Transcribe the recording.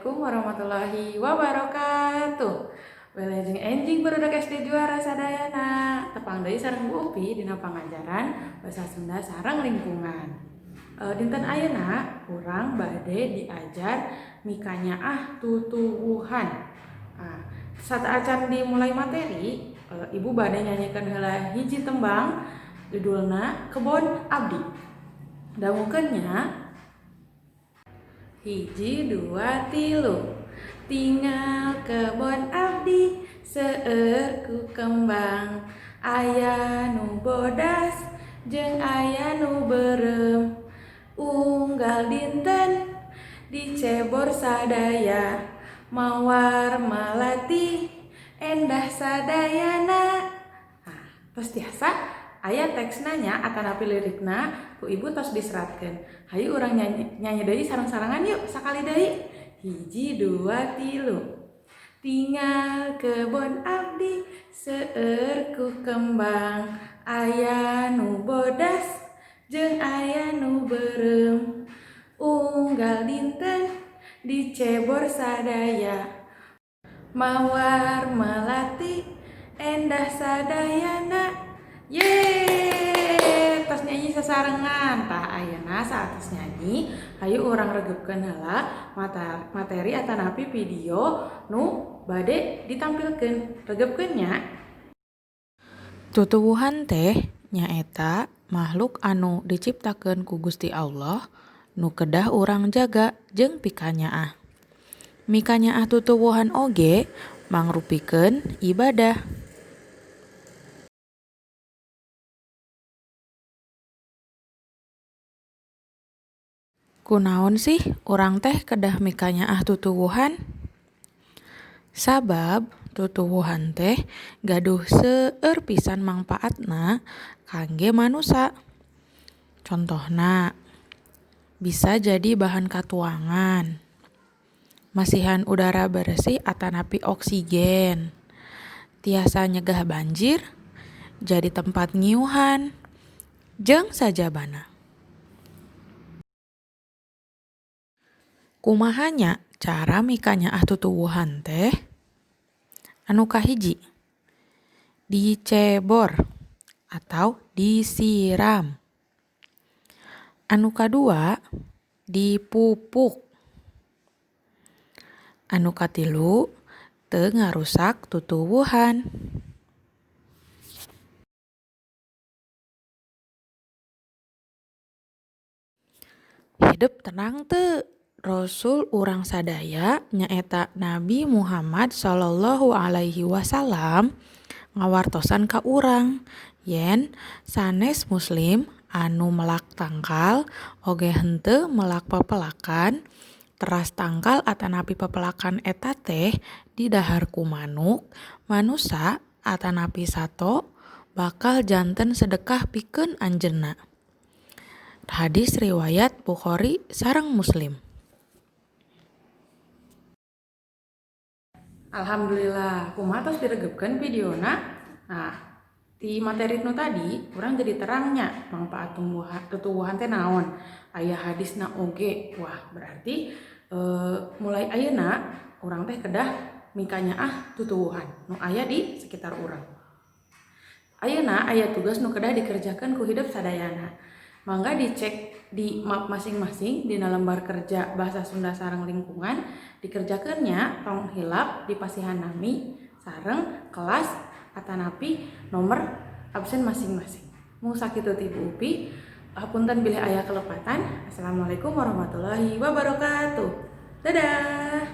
Assalamualaikum warahmatullahi wabarakatuh. Wilujeng enjing barudak SD Juara sadayana. Tepang deui sareng Bu Upi dina pangajaran Bahasa Sunda sareng lingkungan. Dinten ayeuna urang bade diajar mikanyaah tutuwuhan. Nah, sateuacan dimulai materi, Ibu bade nyanyikeun heula hiji tembang judulna Kebon Abdi. Dangukeun nya. 1, 2, 3. Tingal kebon abdi seueur ku kembang, aya nu bodas jeung aya nu beureum. Unggal dinten dicebor sadaya, mawar malati endah sadayana. Nah, tos tiasa aya teksna nya atanapi lirikna ku Ibu tos diseratkeun. Hayu urang nyanyi, nyanyi deui sareng-sarengan yuk, sakali deui. 1, 2, 3. Tingal kebon abdi seueur ku kembang, aya nu bodas jeung aya nu beureum. Unggal dinten dicebor sadaya, mawar malati endah sadayana. Yeay, tos nyanyi sasarengan. Tah, ayeuna saatos nyanyi, hayu urang regepkeun heula materi atanapi video nu bade ditampilkeun. Regepkeun nya. Tutuwuhan teh nyaeta makhluk anu diciptakeun ku Gusti Allah nu kedah urang jaga jeung pikanyaah. Mikanyaah tutuwuhan oge mangrupikeun ibadah. Kunaon sih urang teh kedah mikanyaah tutuwuhan? Sabab tutuwuhan teh gaduh seueur pisan mangpaatna kangge manusa. Contohna, bisa jadi bahan katuangan, masihan udara bersih atanapi oksigen, tiasa nyegah banjir, jadi tempat ngiuhan, jeung sajabana. Kumaha nya cara mikanyaah tutuwuhan teh? Anu kahiji, dicebor atau disiram. Anu kadua, dipupuk. Anu katilu, teu ngarusak tutuwuhan. Hidep tenang teu? Rasul urang sadaya nyaeta Nabi Muhammad Shallallahu Alaihi Wasallam ngawartosan ka urang yen sanes muslim anu melak tangkal oge henteu melak pepelakan teras tangkal atanapi pepelakan eta teh didahar ku manuk, manusa atanapi sato bakal janten sedekah pikeun anjeunna. Hadis riwayat Bukhari sareng Muslim. Alhamdulillah, kumaha tos diregepkeun videona? Nah, di materi nu tadi urang jadi terangnya manfaat tumbuhan tutuwuhan teh naon. Aya hadisna oge. Wah, berarti mulai ayeuna urang teh kedah mikanyaah tutuwuhan nu aya di sekitar urang. Ayeuna aya tugas nu kedah dikerjakeun ku hidep sadayana. Mangga dicek di map masing-masing dina lembar kerja Bahasa Sunda sareng lingkungan, dikerjakeun nya, tong hilap dipasihan nami sareng kelas atanapi nomor absen masing-masing. Mung sakitu ti Ibu Upi. Hapunten bilih aya kelepatan. Assalamualaikum warahmatullahi wabarakatuh. Dadah.